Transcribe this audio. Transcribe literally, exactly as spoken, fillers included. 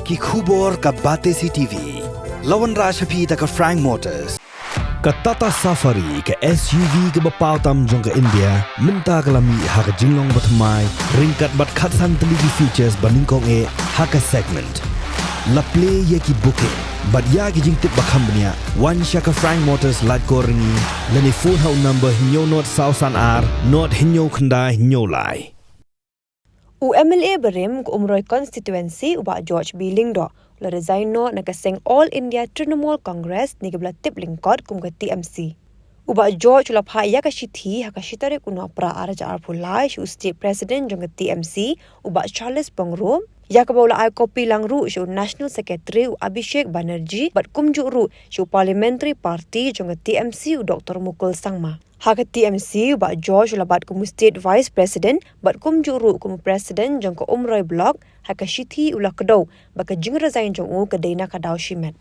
Ki khubor ka Batesi TV. La wanrah sha phi da ka Frank Motors. Ka Tata Safari, ka S U V kaba paw tam jong ka India, mynta ka la mih ha ka jinglong bathymmai, ryngkat bad khatsan tylli ki features ba nyngkong eh ha ka segment. La plie ïa ki booking bad ïa ki jingtip ba kham bniah, wan sha ka Frank Motors Laitkor Ryngi, lane phone ha u number hynñiew nod saw san ar nod hynñiew khyndai hynñiew lai. U MLA barim ka Umroi Constituency, u Bah George B Lyngdoh, u la resign noh na ka seng All India Trinamool Congress, ne kaba la tip lyngkot kum ka TMC. U Bah George u la phah ïa ka shithi ha ka shi tarik u Nohprah ar hajar arphew lai sha u State President jong ka TMC, u Bah Charles Pyngrope, ïa kaba u la ai copy lang ruh sha u National Secretary, u Abhishek Banerjee, bad kumjuh ruh sha u Parliamentary Party jong ka TMC, u Doctor Mukul Sangma. Ha ka TMC, u Bah George u la bat kum u State Vice President bad kumjuh ruh kum u President jong ka Umroi Block. Ha ka shithi u la kdew ba ka jingresign jong u ka dei na ka daw shimet.